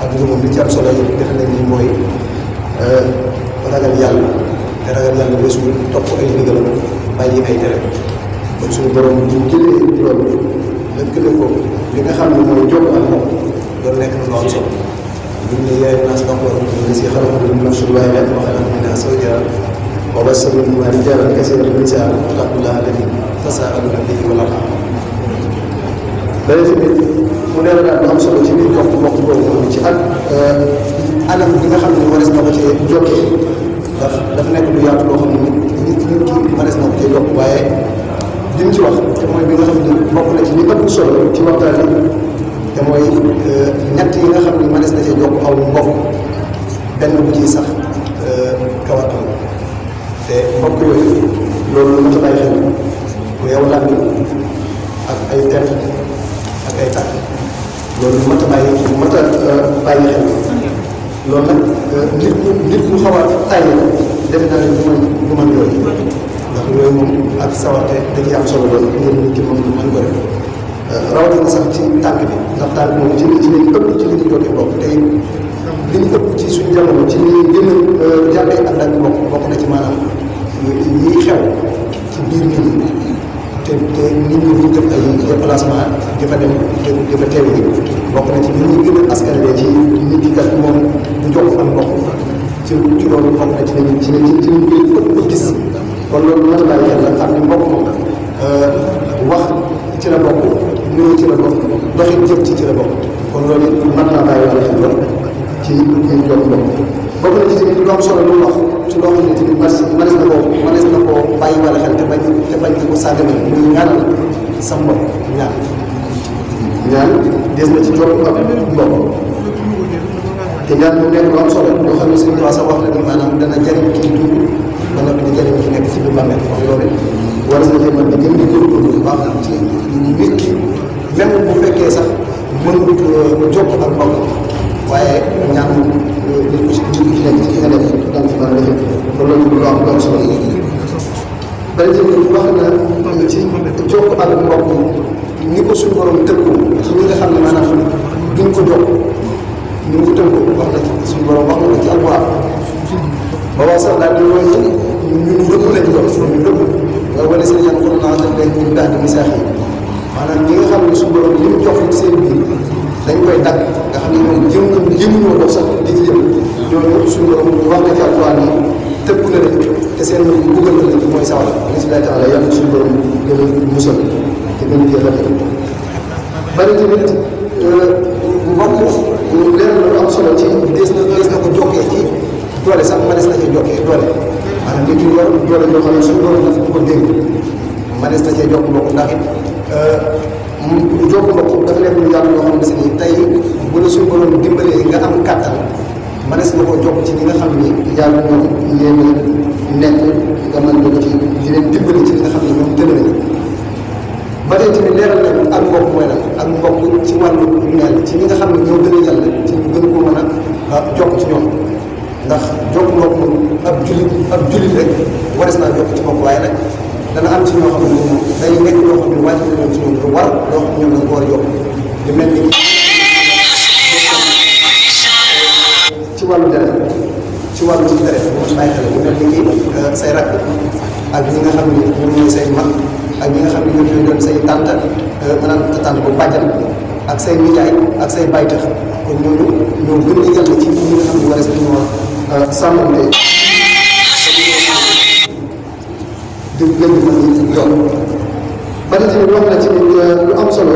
ak ngëmam li ci am solo yi defe nañ ni mooy ragal yàlla te ragal yàlla weesu topp ay ndigalam bàyyi ay tere kon suñu borom bu ñu jëlee loolu lëkkale ko li nga xam ne mooy jokk ak moom doon nekk na lu am solo bu ñu nee yaay naas ba xool ñu si xalaat min nafsin waahidatin wa xalaqa minhaa zawjahaa wa bassa minhumaa rijaalan kasiiran wa nisaa'an wattaqullaaha allazii tasaa'aluuna bihi wal arham beneen tamit mu ne la daal lu am solo ci biir jokk mbokk boobu ci ak anam bi nga xam ne warees na ko cee jokkee ndax dafa nekk lu yaatu loo xam ne nit ki warees na ko cee jokk waaye li mu ci wax te mooy bi nga xam ne bokk na ci li ëpp solo ci waxtaan bi te mooy ñett yi nga xam ne warees na cee jokk aw mbokk benn bu ciy sax kawar am te mbokk yooyu loolu lu ma ta bàyyi xel mu yow làmmiñ ak ay tent ak ay tàkk loolu lu mat a bàyyi xel loolu nag nit ku xaw a tàyyi def naa ne du mën yooyu ndax yooyu moom ak sawarte da ciy am solo lool ngeen nit ki moom mën ko def rawatina sax ci tànk bi ndax tànk moom ci lañ ëpp ci li ñu jokkee bokk tey li ñu ëpp ci suñu jamono ci li gën a jàppee ak ak bokk na ci maanaam yiy xew ci biir nit ñi te nit ñi ñu def ay déplacement dafa dem dafa teew yi bokk na ci li ñuy gën a askanale ci nit ki kat moom du jokk ak mbokk ci loolu bokk na ci lañu ci lañu koy ëpp gis kon loolu mën naa yàlla nga xam ne mbokk moom wax ci la bokk nuyoo ci la bokk doxin jëm ci la bokk kon loolu it mën naa bàyyi wala xel lool ci ñuy jokk mbokk bokk na ci tamit lu am solo lu wax ci loo xam ne tamit mënees na koo bàyyi wala xel te bañ di ko sàggane muy ñaanal sa mbokk ñaan des na ci jokk ak mbokk te ñaan mu nekk lu am solo loo xam ne suñu droit sax wax na ni maanaam dana jariñ kii dund ba noppi di jariñ ki nekk ci biir bàmmeel kon loolu war na cee mën di gën di góorgóorlu bu baax ci nit ki même bu fekkee sax mënut jokk ak mbokk waaye ñaan nit ko ci nekk ci nga nekk daan fi mën a defee kon loolu lu am solo bari tamit wax na ci jokk ak mbokk ni ko suñu borom tëkkoo ci ñi nga xam ne maanaam duñ ko jokk ñu ngi ko tënkoo wax na ci suñu borom wax na ko ci alquran ba wax sax daal di loolu ñun rëbb lañ doon ñu rëbb nga wane seen yan xool naa dañ koy ñu daal di misaax yi maanaam ñi nga xam ne suñu borom li mu jox seen biir dañ koy dagg nga xam ne ñoom jëmuñoo ko sax di ci jëm ñooñu suñu borom wax na ci alquran yi tëpp na leen te seen buggal na leen mooy sawara bismillahi taala yàlla suñu borom gën a musal te gën a jéexate bari tamit mbokk leer na lu am solo ci des na ko jokkee ci doole sax mënees na cee jokkee doole maanaam nit ñu yor doole yoo xam ne suñu borom dafa ko dégg mënees na cee jokk mbokk ndax it jokk mbokk dafa nekk lu yàlla loo xam ne si nii tey bu la suñu borom dimbalee nga am kàttan mënees nga koo jokk ci ñi nga xam ni yàlla ñoom yéen nekk nga mën ko ci di leen dimbali ci li nga xam ne ñoom tënk nañu ba tey tamit leeral nañu ak mbokk mooy lan ak mbokk ci wàllu mel ci ñi nga xam ne ñoo gën a yàlla ci ñu gën koo mën a jokk ci ñoom ndax jokk mbokk moom ab jullit rek wares naa jokk ci mbokk waaye nag dana am ci ñoo xam ne moom day nekk loo xam ne wàcc na ñoom ci ñoom lu war loo xam ne ñoom dañ ko war a jokk di mel ni ci wàllu deret ci wàllu ci deret moom bàyyi xel bu mel ni ki say rakk ak ñi nga xam ne ñoom ñooy say mag ak ñi nga xam ne ñoom ñooy doon say tànta maanaam tànt bu bàjjan ak say nijaay ak say baytax kon ñooñu ñoo gën a yàlla ci ñi nga xam ne wares nañoo sàmmante di gën di mën yoon bari tamit wax na ci lu am solo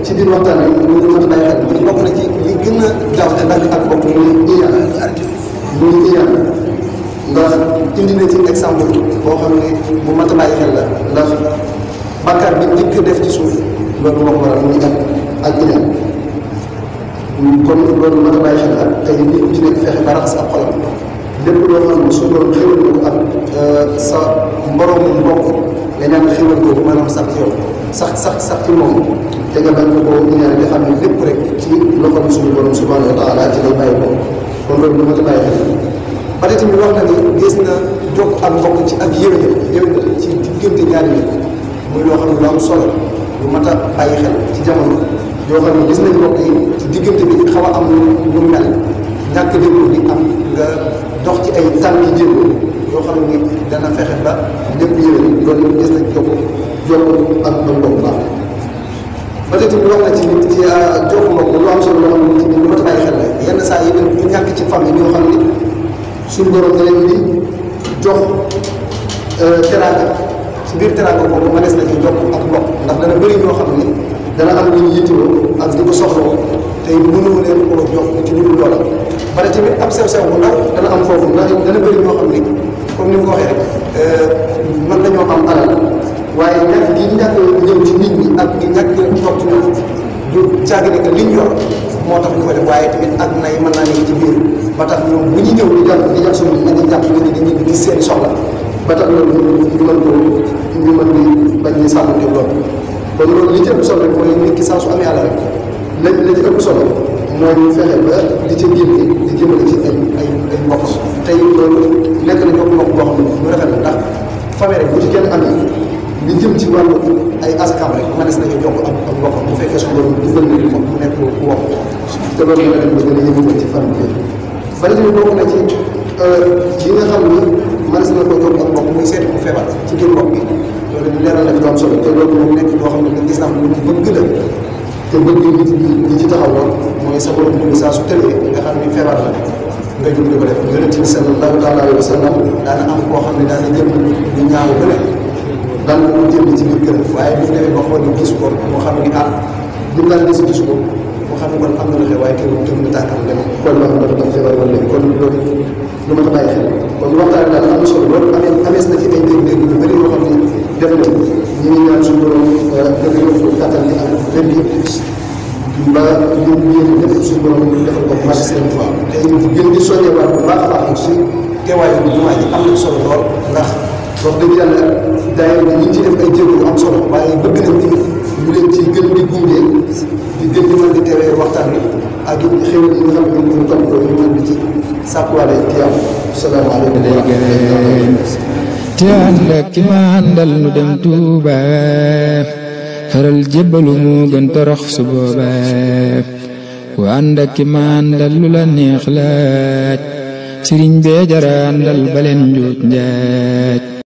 ci biir waxtaan bi ñu mën a bàyyi xel bu bokk na ci li gën a gaaw te nag ak bokk muy iyaan ndax indi na ci exemple boo xam ne bu mat a bàyyi xel la ndax bàkkaar bi njëkk a def ci suuf loolu moo ko waral muy ak iyaan kon loolu mat a bàyyi xel la tey nit ku ci nekk fexe ba raxas ab xolam lépp loo xam ne suñu borom xéwal ko ak sa mboroomu mbokk nga ñaan xéwal ko maanaam sax ci yow sax ci moom te nga bañ ko ñaan nga xam ne lépp rek ci loxo bi suñu borom subhanahu wa taala ci lay bàyyi ko kon loolu lu mat a bàyyi xel ba tey tamit wax na ni gis na jokk ak mbokk ci ak yéwénal ci diggante ñaari nit muy loo xam ne lu am solo lu mat a bàyyi xel ci jamono yoo xam ne gis nañ mbokk yi ci diggante bi xaw a am lu mel ñàkk déggoo bi am nga dox ci ay tànki jéego yoo xam ne dana fexe ba lépp yéwén loolu gis nañ jokk ak mbokk baax ba tey tamit wax na ci nit ci jokk mbokk lu am solo loo xam ne lu mat a bàyyi xel la yenn saa yi ñu ñàkk ci famille ñoo xam ne suñu borom da leen di jox teraanga ci biir teraanga boobu mënees na ci jokk ak mbokk ndax dana bëri ñoo xam ne dana am lu ñu yittewoo ak di ko soxloo tey mënoo leen koo jox ci lu dul loola ba tey tamit ab sew-sew bu ndaw dana am foofu ndax dana bëri ñoo xam ne comme ni mu ko waxee rek mën nañoo am alal waaye ñàkk gi ñàkk ñëw ci nit ñi ak di ñàkk toog ci ñoom du caagi ne que liñ yor moo tax ñu ko def waaye tamit ak nay mën naa nekk ci biir ba tax ñoom bu ñu ñëw di jàpp suñu nit ñi jàpp nit ñi dañuy gis seen soxla ba tax loolu ñu mën di bañ ñu sàmmante loolu kon loolu li ci ëpp solo rek mooy nit ki saa su amee àll rek la ci ëpp solo mooy ñu fexe ba di ca génne di jëmale ci ay mbokk tey loolu nekk na ñoom mbokk boo xam ne lu rafet la ndax famille rek bu ci kenn amee li jëm ci wàllu ay askam rek mënees nañu jokk ak mbokk bu fekkee suñu borom dugal nañu ko mu nekk ku wokk te loolu dina dem ba gën a yëngu ci famille bi bari ñu bokk na ci yi nga xam ni mënees na ko jokk ak mbokk muy seeti ku feebar ci biir mbokk bi loolu leeral na ci lu am solo te loolu moom nekk loo xam ne gis naa lu ci bëgg la te bëgg ñi ci taxaw lool mooy sa borom bi saa su tëlee nga xam ni feebar la nga jóg di ko def yonent bi sallallahu taala alayhi wa sallam daana am koo xam ne daana jëm lu ñaaw bu ne daan ko jëm ci biir kër waaye bu ñu demee ba xool ni gis ko moo xam ni li mu daan gis ko moo xam ne kon am na lu xew waaye teewul tëgg na tànkam dem xool loo xam ne dafa feebar wala léegi kon loolu lu ma ko bàyyi xel kon waxtaan daal am na solo loolu amees na ci ay dégg-dégg yu bëri yoo xam ne def nañ ñu ngi ñaan suñu borom dëgg yëpp kàttan li ak wér gi ba ñu yéen lépp suñu borom defal ko marché seen fois te gën di soññee waat bu baax a baax aussi teewaayu jumaa ji am na solo lool ndax wax dëgg yàlla daayira bi ñu ngi ciy def ay jéego yu am solo waaye bëgg nañ tamit ñu leen ci gën di gunge di gën di mën di teewee waxtaan wi ak xéwal yi nga xam ne ñu topp ko ñu mën di ci sàkkuwaale tiyaam salaamaaleykum te ànd ak ki ma àndal nu dem Tuuba faral jébbalu moo gën torox su booba ku ànd ak ki ma àndal lu la neex laaj sëriñ bee jara àndal baleen njuuj njaaj